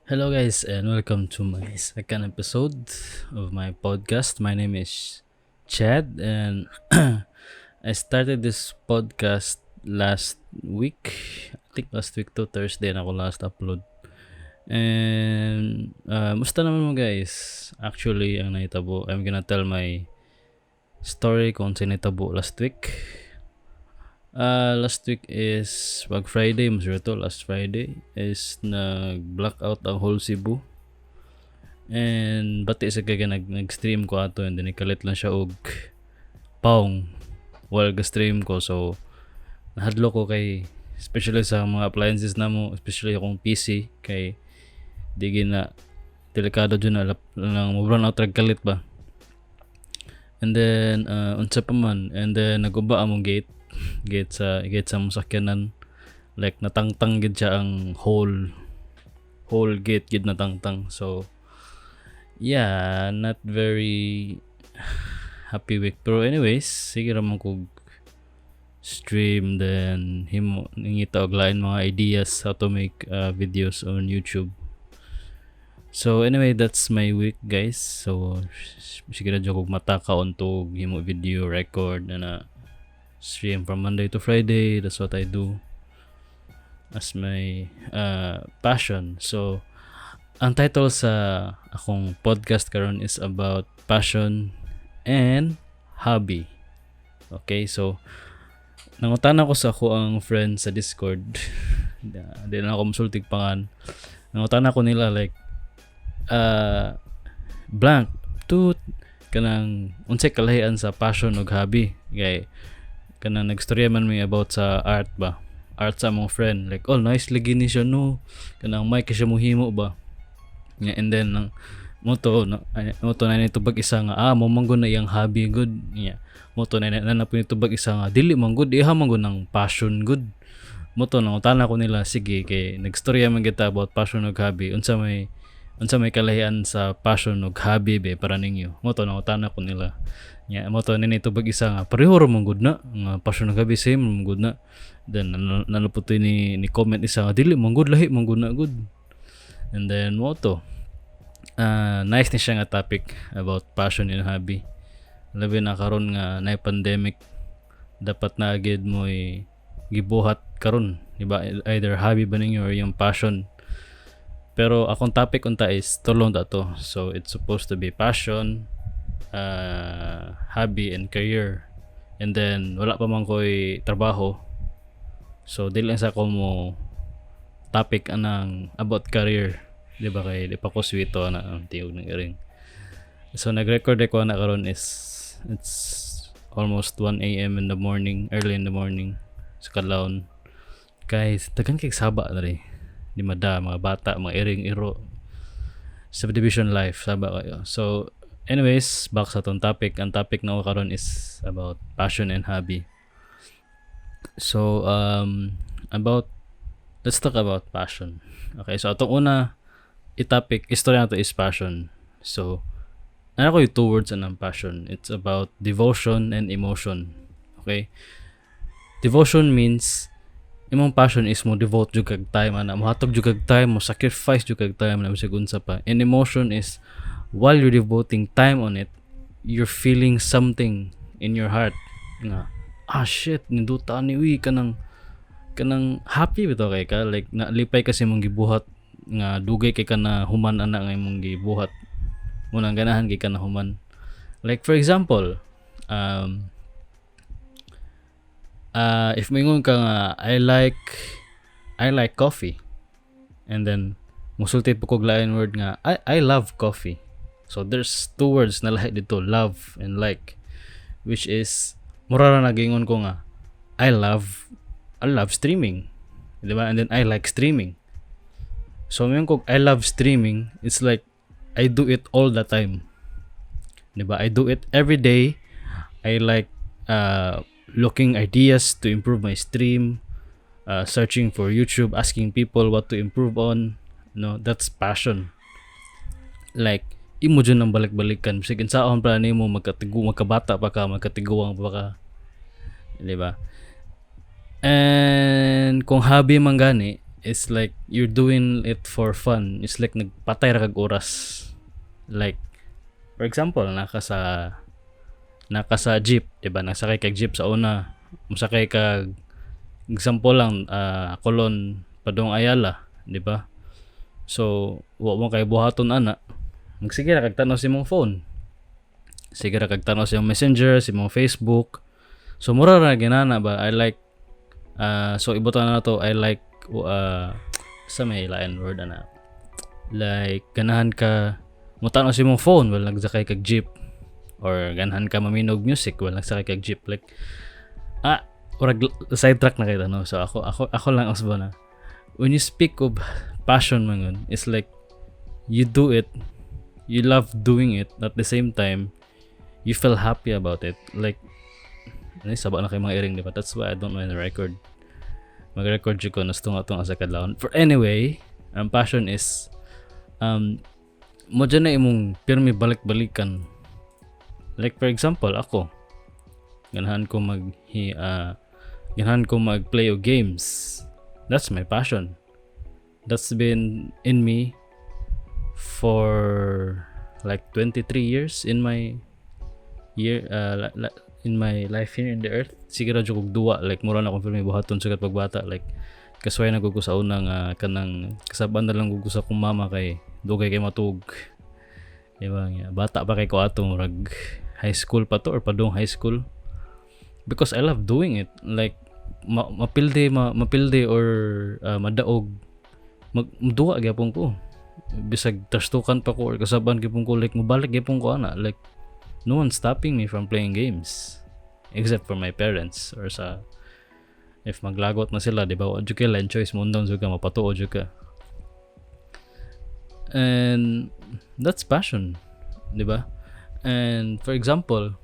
Hello guys, and welcome to my second episode of my podcast. My name is Chad and I started this podcast last week. I think last week to Thursday na ako last upload. And musta naman mo, guys? Actually, ang nahitabo, I'm gonna tell my story kung sa nahitabo last week. Last week is pag Friday, mas to last Friday is nag-blackout ang whole Cebu. And bati sa kay nag-stream ko ato and then nikalit lang siya og paong while ga-stream ko, so nahadlok ko kay especially sa mga appliances namo, especially akong PC, kay di gina delikado jud na nang mo brown out rag kalit ba. And then unsa pa man, and then naguba among gate sa among sakyanan, like natangtang gid siya, ang whole gate gid natangtang. So yeah, not very happy week, pero anyways, sige ra man kog stream, then himo nangita og lain mga ideas how to make videos on YouTube. So anyway, that's my week, guys. So sige ra jud kog mata kaon to himo video record na na stream from Monday to Friday. That's what I do as my passion. So ang title sa akong podcast karon is about passion and hobby. Okay, so nangutana ko sa akoang friend sa Discord. Di na ako musultig pangan. Nangutana ko nila like blank to kanang unsay kalahian sa passion ug hobby, kay kanang nagstorya man mi about sa art ba, art sa among friend, like, "Oh, nice lagi ni siya, no, kanang may siya mohimo ba." Yeah, and then ang mo to no, ay, mo to na nitubag isa nga, "Ah, mo man gud na iyang hobby gud." Yeah, mo to na na nitubag isa nga, "Dili man gud, iha man gud ng passion gud." Mo to nangutana ko nila, sige, kay nagstorya man kita about passion ug hobby, unsa may kalahian sa passion ug hobby be para ninyo? Mo to nangutana ko nila. Nya mo to ni tubag isa nga, "Pareho ra man gud na nga passion ug hobby, same man gud na." Then nalupot ni comment isa nga, "Dili man gud, lahi man gud na gud." And then mo to nice ni siya nga topic about passion and hobby, labi na karon nga na pandemic, dapat na gid mo gibuhat karon, di ba? Either hobby ba ninyo or yung passion, pero akong topic unta is tulong ta to. So it's supposed to be passion, hobby and career, and then wala pa man ko'y trabaho, so dili lang sa ako mo topic anang about career, di ba, kay di pa ko swito na ang tiyog ng iring. So nag-record ko na karon is it's almost 1 a.m. in the morning, early in the morning sa kadlawon, kay daghan kay saba diri, di mada mga bata, mga iring iro, subdivision life, saba kayo. So anyways, back sa atong topic. Ang topic na ko karon is about passion and hobby. So about let's talk about passion. Okay, so atong una i-topic, istorya nato is passion. So ano ko yung two words anang passion? It's about devotion and emotion. Okay, devotion means imong passion is mo devote jud kag time ana, mohatag jud kag time, mo sacrifice jud kag time na bisag unsa pa. And emotion is while you're devoting time on it, you're feeling something in your heart nga, "Ah, shit, ninduta ni uy," kanang happy bitaw kay ka, like nalipay kasi imong gibuhat nga dugay kay ka na human ana nga imong gibuhat mo nang ganahan kay ka na human. Like for example, if moingon ka nga, "I like coffee," and then musulti po kog lain word nga, "I love coffee." So there's two words na lahi dito, love and like, which is mura ra nagingon ko nga, "I love streaming," di ba? And then "I like streaming." So moingon ko, "I love streaming," it's like I do it all the time, di ba? I do it every day. I like looking ideas to improve my stream, searching for YouTube, asking people what to improve on. No, that's passion. Like imo jud nang balik-balikan bisag unsaon pa nimo, magkatigu magkabata pa ka, magkatiguang pa ka, di ba? And kung hobby man gani It's like you're doing it for fun. It's like nagpatay ra kag oras. Like, for example, naka sa jeep, di ba? Nagsakay kag jeep sa una. Musakay kag, example lang, Colon padung Ayala, di ba? So, wa mo kay buhaton ana. Magsige ra kag tan-aw sa imong phone. Sige ra kag tan-aw sa imong Messenger, sa imong Facebook. So mura ra ginana ba? I like so ibutang na to, I like sa may lain word ana. Like ganahan ka mo-tan-aw sa imong phone while nagsakay kag jeep or ganahan ka maminog music while nagsakay kag jeep, like urag sidetrack na kayo, no? So ako lang usbo na when you speak of passion man, it's like you do it, you love doing it, at the same time you feel happy about it. Like ano, saba na kay mga iring, di ba? That's why I don't want to record. Mag-record jud ko nas tunga tunga sa kadlawon. For anyway, ang passion is mo dyan na imong pirmi balik-balikan. Like for example, ako ganahan ko mag-play og games. That's my passion. That's been in me for like 23 years in my life here in the earth. Sige ra jud kog duwa, like mura na akong pirmi buhaton sa pagbata. Like kasway na ko sa una nga kanang kasaban na lang ko sa akong mama kay dugay kay matug. Di ba nga bata pa kay ko ato, murag high school pa to or padung high school, because I love doing it. Like mapilde or madaog, mag duwa gyapon ko bisag trastukan pa ko or kasaban gyapon ko, like mobalik gyapon ko ana. Like no one's stopping me from playing games except for my parents or sa if maglagot na sila, di ba? Wa jud kay lain choice mo, undang jud ka, mapatuo jud ka. And that's passion, di ba? And for example,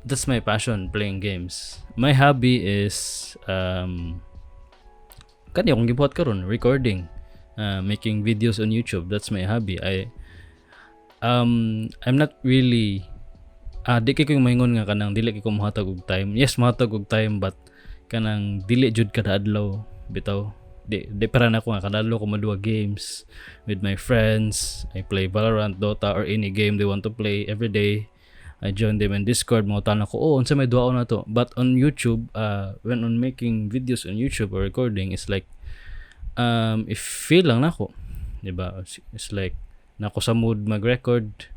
that's my passion, playing games. My hobby is kani akong gibuhat karon, recording, making videos on YouTube. That's my hobby. I'm not really di kay ko maingon nga kanang dili kay ko mohatag og time. Yes, mohatag og time, but kanang dili jud kada adlaw bitaw. Di para na ako nga kada adlaw ko maduwa games with my friends. I play Valorant, Dota or any game they want to play every day. I join them in Discord, mangutana ko, "Oh, unsa may duwaon na to?" But on YouTube, when on making videos on YouTube or recording, it's like if feel lang nako, di ba? It's like nako sa mood mag-record,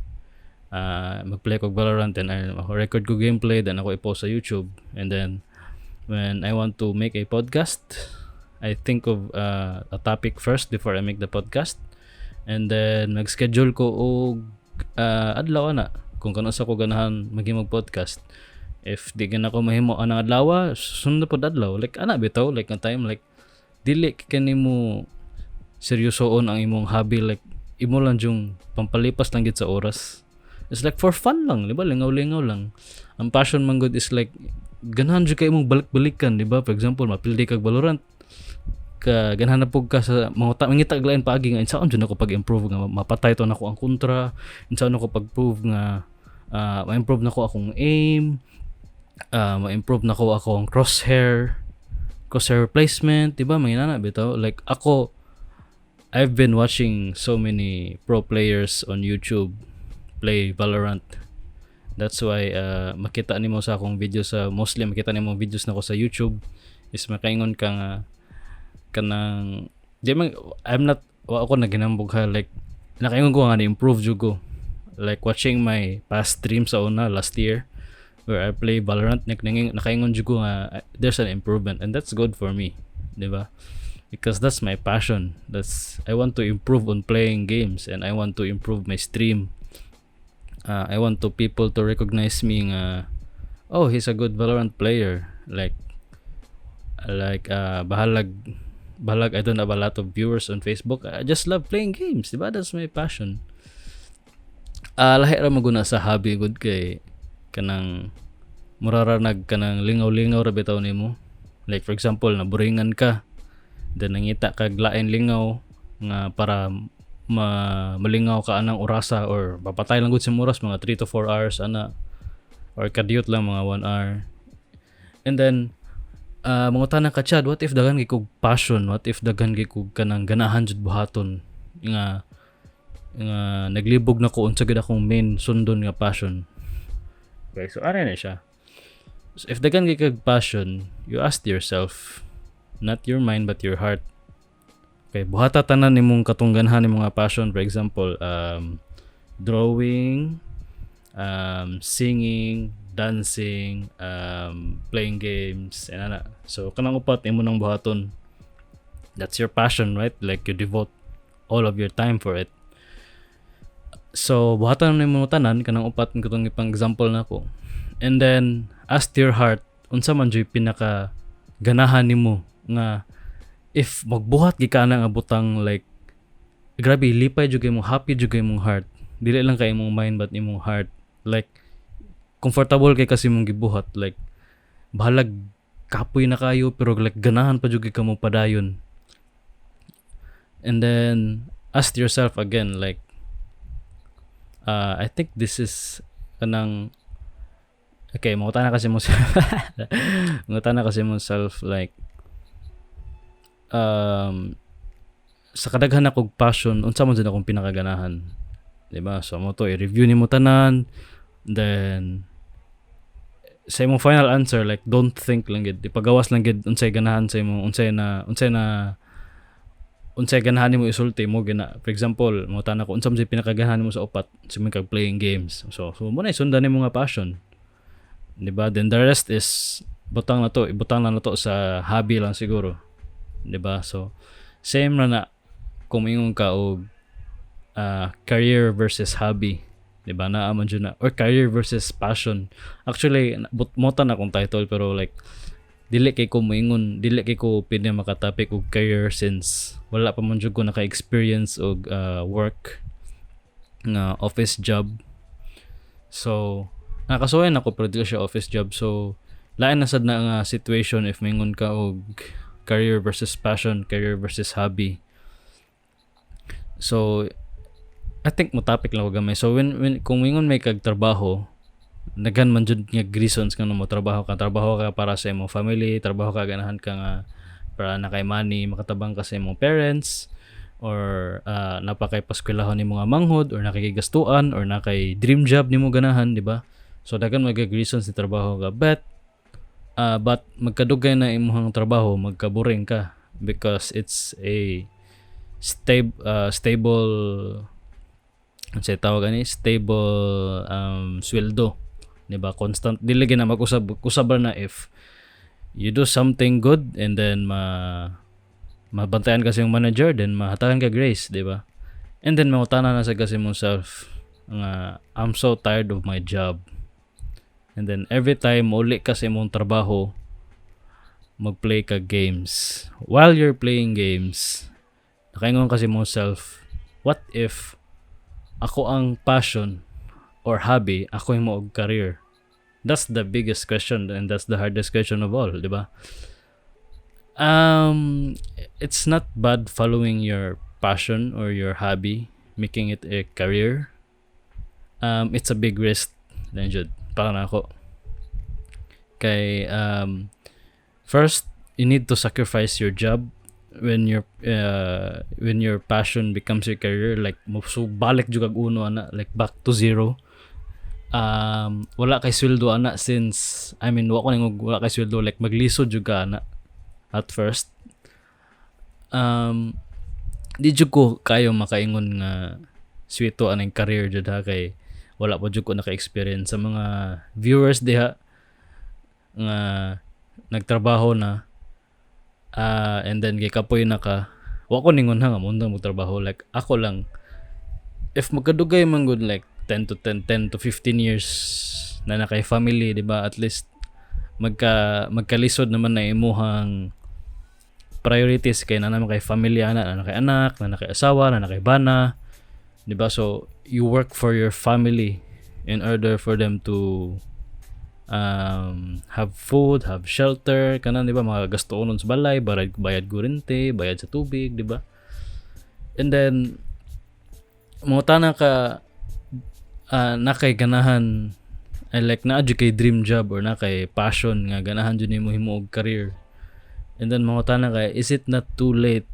mag-play ko Valorant, then I ako record ko gameplay, then ako i-post sa YouTube. And then when I want to make a podcast, I think of a topic first before I make the podcast. And then mag-schedule ko og adlaw na kung kanus-a ko ganahan maghimog podcast. If di gana ko mahimo anang adlaw, sunod pod adlaw. Like ana bitaw, like ang time, like dili kani mo seryosoon ang imong hobby, like imo lang yung pampalipas lang gid sa oras. It's like for fun lang, di ba? Lingaw-lingaw lang. Ang passion man gud is like ganahan jud kay imong balik-balikan, di ba? For example, mapildi kag Valorant ka, ganahan na pug ka sa mga mangita og lain paagi nga insaon jud ako pag-improve nga mapatay to nako ang kontra, insaon ako pag-prove nga ma-improve nako akong aim, ma-improve nako akong crosshair placement, di ba? Mga inana bitaw. Like ako, I've been watching so many pro players on YouTube play Valorant. That's why makita nimo sa akong video sa, mostly makita nimo videos nako sa YouTube is makaingon ka nga kanang di man, I'm not, wa ako naginambog ha, like nakaingon ko nga na-improve jud ko. Like watching my past stream sa una last year where I play Valorant, nakaingon jud ko nga there's an improvement, and that's good for me, di ba? Because that's my passion. That's I want to improve on playing games and I want to improve my stream. I want to people to recognize me nga, "Oh, he's a good Valorant player." Like bahalag I don't have a lot of viewers on Facebook. I just love playing games, diba? That's my passion. Lahi ra maguna sa hobby gud kay kanang mura ra nag kanang lingaw-lingaw ra bitaw nimo. Like for example, naburingan ka, then nangita kag lain lingaw nga para malingaw ka anang orasa or papatay lang gud sa oras, mga 3 to 4 hours ana, or kadiyot lang mga 1 hour. And then Mangutana ka, "Chad, what if daghan kay kog passion? What if daghan kay kog kanang ganahan jud buhaton nga naglibog na ko unsa gid akong main sundon nga passion?" Okay, so ana na siya. So if daghan kay kag passion, you ask yourself, not your mind but your heart. Okay, buhata tanan nimong katong ganahan nimo nga passion. For example, drawing, singing, dancing, playing games, and ana. So kanang upat imo nang buhaton. That's your passion, right? Like, you devote all of your time for it. So buhatan nimo tanan kanang upat katong ipang example nako. And then ask your heart unsa man juy pinaka ganahan nimo nga if magbuhat gyud ka ana nga butang, like, grabe lipay jud kay mo, happy jud kay imong heart, dili lang kay imong mind but imong heart, like, comfortable kay kasi imong gibuhat, like, bahalag kapoy na kayo pero, like, ganahan pa jud kay kamo padayon. And then ask yourself again, like, I think this is kanang, okay, mangutana kasi mo self, like, sa kadaghan akong passion, unsa man jud akong pinakaganahan, di ba? So mo to i-review nimo tanan, then sa imong final answer, like, don't think lang gid, ipagawas lang gid unsay ganahan sa imo, unsay ganahan nimo isulti mo gina. For example, mangutana ko unsa man jud pinakaganahan nimo sa upat, sige kag playing games. So mo na sundan nimo nga passion, di ba? Then the rest is butang na to, ibutang na to sa hobby lang siguro, di ba? So same ra na kung ingon ka og career versus hobby, di ba? Naa man jud na or career versus passion. Actually, but mota na akong title, pero, like, dili kay ko moingon, dili kay ko pwede makatopic og career since wala pa man jud ko naka-experience og work nga office job. So nakasuway na ko pero dili siya office job, so lain na sad na nga situation if moingon ka og career versus passion, career versus hobby. So I think mo topic lang ko gamay. So when kung moingon may kag trabaho, daghan man jud nga reasons nga mo trabaho ka. Trabaho ka para sa imong family, trabaho ka ganahan ka nga para na kay money, makatabang ka sa imong parents, or napa kay paskwelahon nimo nga manghod, or nakikigastuan, or na kay dream job nimo ganahan, di ba? So daghan mag reasons ni trabaho ka. But magkadugay na imong trabaho, magkaboring ka because it's a stable, unsay tawag ani, stable sweldo, di ba? Constant, dili gyud na mag-usab usab ra na if you do something good and then mabantayan kasi yung manager, then mahatagan ka raise, di ba? And then mangutana na sa kasi mo self nga, "I'm so tired of my job." And then every time uli ka sa imong trabaho, magplay ka games. While you're playing games, nakaingon kasi mo self, "What if ako ang passion or hobby ako yung mo og career?" That's the biggest question and that's the hardest question of all, di ba? It's not bad following your passion or your hobby, making it a career. It's a big risk then jud para na ako kay first, you need to sacrifice your job when your passion becomes your career. Like, mo so balik jud kag uno ana, like, back to zero. Wala kay sweldo ana since, I mean, wa ko ningog wala kay sweldo, like, maglisod jud ka ana at first. Di jud ko kayo makaingon nga swito anang career jud ha, kay wala pa jud ko naka-experience. Sa mga viewers diha nga nagtrabaho na and then gikapoy na ka, wa ko ningon ha nga mo trabaho. Like, ako lang, if magkadugay man gud, like 10 to 15 years na na kay family, di ba? At least magkalisod naman na imuhang priorities kay na naman kay family ana, na kay anak, na kay asawa, na kay bana, di ba? So you work for your family in order for them to have food, have shelter, kanan, di ba, mga gastuonon sa balay, bayad kuryente, bayad sa tubig, di ba? And then mangutana ka na kay ganahan ay, like, naa jud kay dream job or na kay passion nga ganahan jud nimo himo og career. And then mangutana kay, is it not too late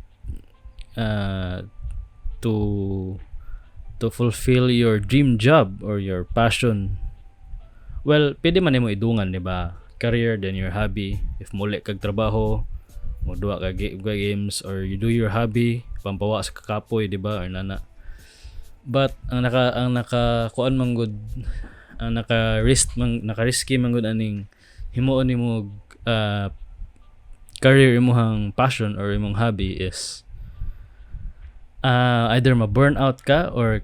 to fulfill your dream job or your passion? Well, pwede man nimo idungan, di ba? Career then your hobby. If muli kag trabaho, mo duwa ka games or you do your hobby pampawa sa kakapoy, di ba? Or nana. But ang naka kuan man gud, ang naka risk man, naka risky man gud aning himuon nimo career imong passion or imong hobby is either ma-burn out ka or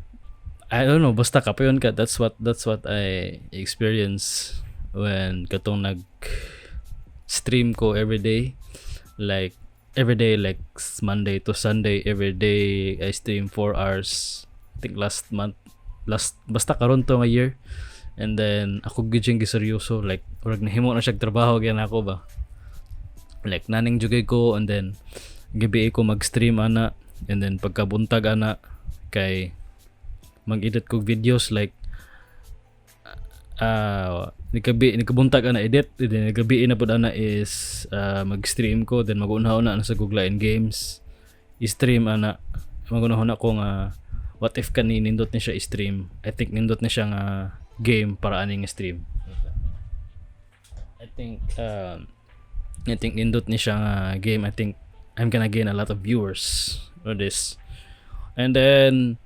I don't know, basta kapoyon ka. That's what I experience when katong nag stream ko every day, like every day, like Monday to Sunday, every day I stream 4 hours, I think last month, last, basta karon to nga year. And then ako gyud siyang giseryoso, like murag nahimo na siya trabaho gyud ako ba, like naning jugay ko and then gabi ko mag-stream ana and then pagkabuntag ana kay mag-edit kog videos, like nikabi nikabuntag ana edit, then gabi na pud ana is mag-stream ko, then mag-una-una na sa Google in games i-stream ana. Mag-una-una ko nga what if kani nindot ni siya i-stream. I think nindot ni siya nga game para aning stream. I think nindot ni siya nga game. I think I'm gonna gain a lot of viewers for this. And then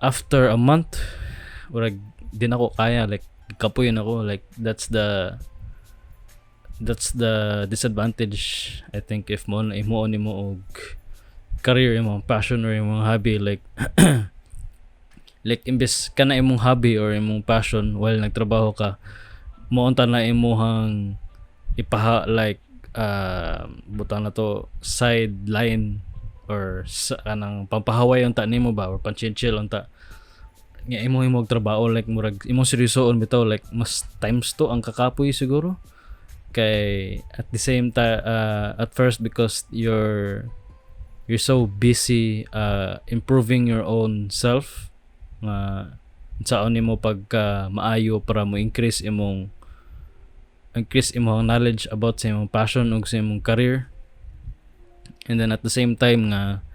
after a month, murag di na ko kaya, like kapoy na ko. Like that's the disadvantage, I think, if mo imo nimo og career imong passion or imong hobby. Like imbes kana imong hobby or imong passion while nagtrabaho ka, mo unta na imuhang ipaha, like butang na to sideline or sa kanang pampahaway unta nimo ba or panchill unta nga imo imong trabaho, like murag imong seryosoon bitaw, like mas times to ang kakapoy siguro kay at the same time, at first, because you're so busy improving your own self nga unsaon nimo pagka maayo para mo increase imong knowledge about sa imong passion ug sa imong career. And then at the same time nga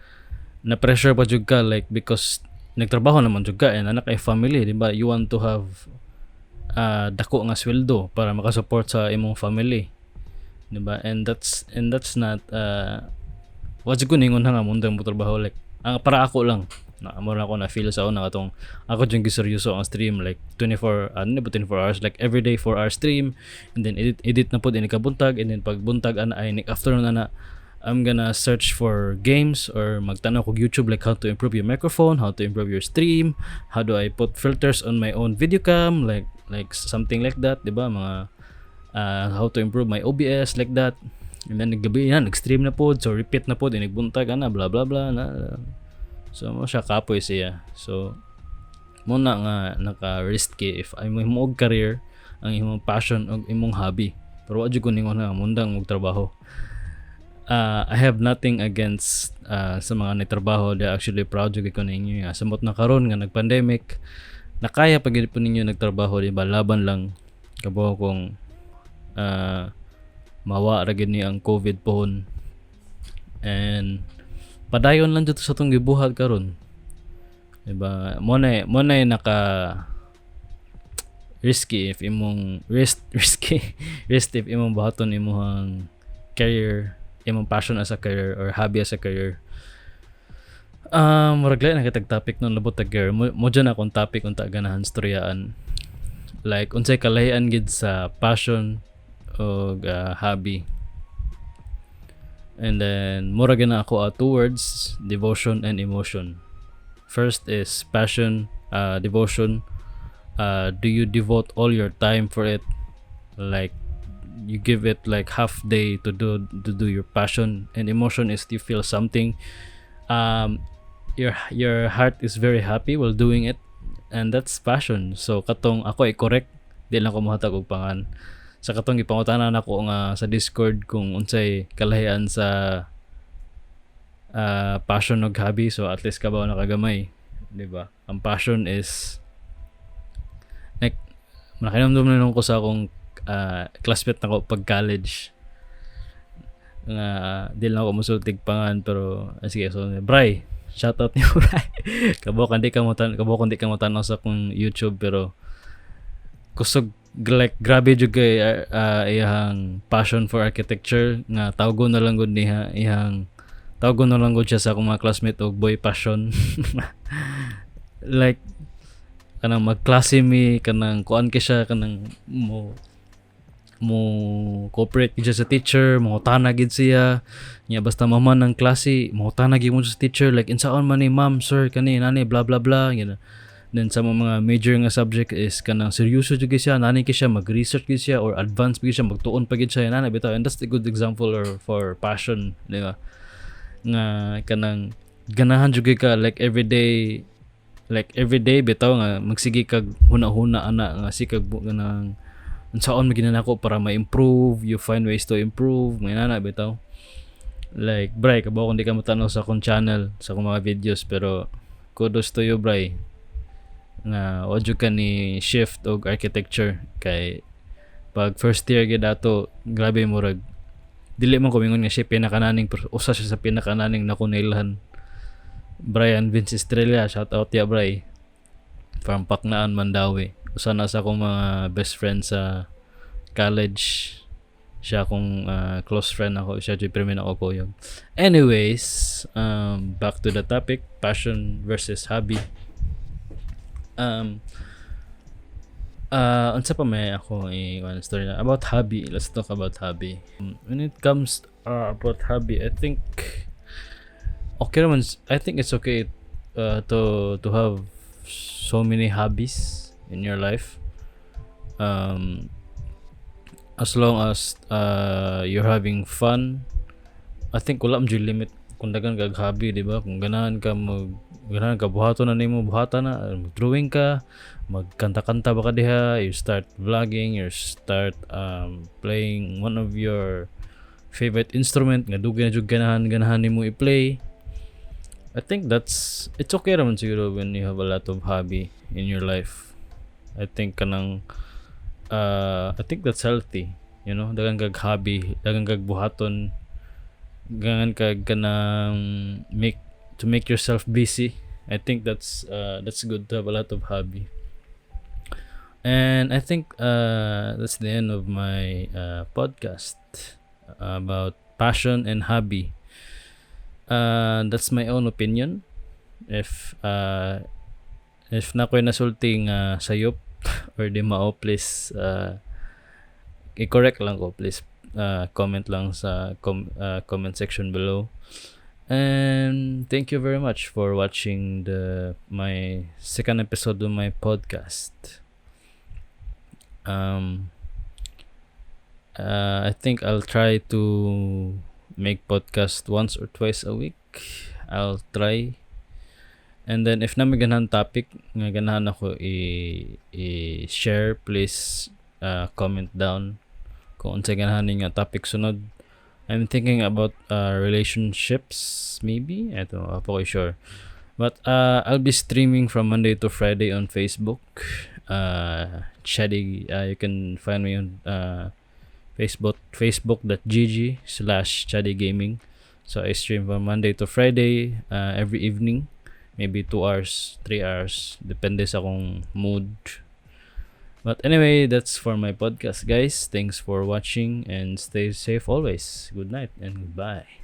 na pressure pa jud ka, like because nagtrabaho naman jud ka and naa kay family, di ba? You want to have dako nga sweldo para makasupport sa imong family, di ba? And that's not wa jud ko ningon ha nga mundang mo trabaho. Like ang para ako lang na mo na ako na feel sa una katong ako jud giseryoso ang stream, like 24, ano ba, 24 hours, like everyday 4 hour stream and then edit edit na pod ini kabuntag and then pag buntag ana ay afternoon ana I'm gonna search for games or magtanaw kog YouTube, like how to improve your microphone, how to improve your stream, how do I put filters on my own video cam, like something like that, 'di ba? Mga how to improve my OBS, like that. And then gabi na nag-stream na pod, so repeat na pod inig buntag ana, blah blah blah na. So mo siya kapoy siya. So mo na nga naka-risky if ay mo og career ang imong passion og imong hobby. Pero wa jud ko ningon nga mundang og trabaho. I have nothing against sa mga nagtrabaho. They actually proud jud ko ninyo nga samot na karon nga nag-pandemic, nakaya pa gyud po ninyo nagtrabaho, di ba? Laban lang. Kabaw kong mawa ra gyud ni ang COVID pohon and padayon lang dito sa atong gibuhat karon, di ba? Mo na naka risky if imong risk risky risk if imong buhaton imong career, imong passion as a career or hobby as a career. Murag lain na kitag topic nun, labot tag career. Mo dyan akong topic unta ganahan storyaan. Like unsay kalahian gid sa passion og hobby. And then mura gyud na ako two words, devotion and emotion. First is passion, devotion. Do you devote all your time for it? Like you give it like half day to do your passion. And emotion is you feel something, your heart is very happy while doing it, and that's passion. So katong ako ay correct, di lang ko mohatag og pangan sa katong gipangutana nako nga sa Discord kung unsay kalahian sa passion ug hobby. So at least kabaw na kagamay, di ba? Ang passion is like nakahinumdum na ko sa akong classmate nako pag college. Nga di lang ako musultig pangalan, pero sige, so Bray, shout out niyo, Bray. Kabalo di ka mo tan sa akong YouTube, pero kusog, like grabe jud kay iyang passion for architecture nga tawgon na lang gud niya iyang tawgon na lang gud siya sa akong mga classmate og Boy Passion. Like kanang magklase mi, kanang kuan kay siya, kanang mo cooperate gid siya sa teacher, mangutana gid siya nya. Basta maman ang klase, mangutana gid mo sa teacher, like, "Insaon man ni, ma'am, sir, kani nani, blah blah blah," gina. Then sa mga major nga subject is kanang seryoso jud siya, nani kay siya, mag-research gid siya or advance gid siya, magtuon pa gid siya nana bitaw. And that's the good example or for passion, di ba, nga kanang ganahan jud ka like everyday bitaw nga magsige kag huna-huna ana nga sikag kanang unsaon man nako para ma-improve. You find ways to improve, mga nana bitaw. Like Bray, kabaw kung di ka motanaw sa akong channel, sa akong mga videos, pero kudos to you, Bray, nga wa jud ka ni shift og architecture, kay pag first year gid ato, grabe, murag dili man ko mingon nga siya pinakananing, pero usa siya sa pinakananing nako nailhan. Brian Vince Estrella, shout out ya, Bray, from Paknaan, Mandaue. Usa na sa akong mga best friend sa college siya, akong close friend ako siya jud, pirmi na ako kuyog. Anyways, back to the topic, passion versus hobby. Unsa pa may ako i one story na about hobby? Let's talk about hobby. When it comes about hobby, I think okay naman. I think it's okay to have so many hobbies in your life, as long as you're having fun. I think wala man jud limit kung daghan kag hobby, di ba? Kung ganahan ka buhaton na nimo, buhata na. Mag-drawing ka, magkanta-kanta ba ka diha, you start vlogging, you start playing one of your favorite instrument nga dugay na jud ganahan nimo i-play. I think that's it's okay raman siguro when you have a lot of hobby in your life. I think kanang I think that's healthy. Daghan kag hobby, daghan kag buhaton, daghan kag kanang make to make yourself busy. I think that's good to have a lot of hobby. And I think that's the end of my podcast about passion and hobby. That's my own opinion. If naa ko'y nasulti nga sayop or di mao, please i-correct lang ko. Please comment lang sa comment section below. And thank you very much for watching the my second episode of my podcast. I think I'll try to make podcast once or twice a week. I'll try. And then if naa may ganahan topic nga ganahan ako i-share, please comment down kung unsay ganahan ninyo nga topic sunod. I'm thinking about relationships maybe. Ito, ako ko sure. But I'll be streaming from Monday to Friday on Facebook. Chaddy, you can find me on Facebook, facebook.gg/chaddygaming. So I stream from Monday to Friday every evening. Maybe 2 hours, 3 hours. Depende sa akong mood. But anyway, that's for my podcast, guys. Thanks for watching and stay safe always. Good night and goodbye.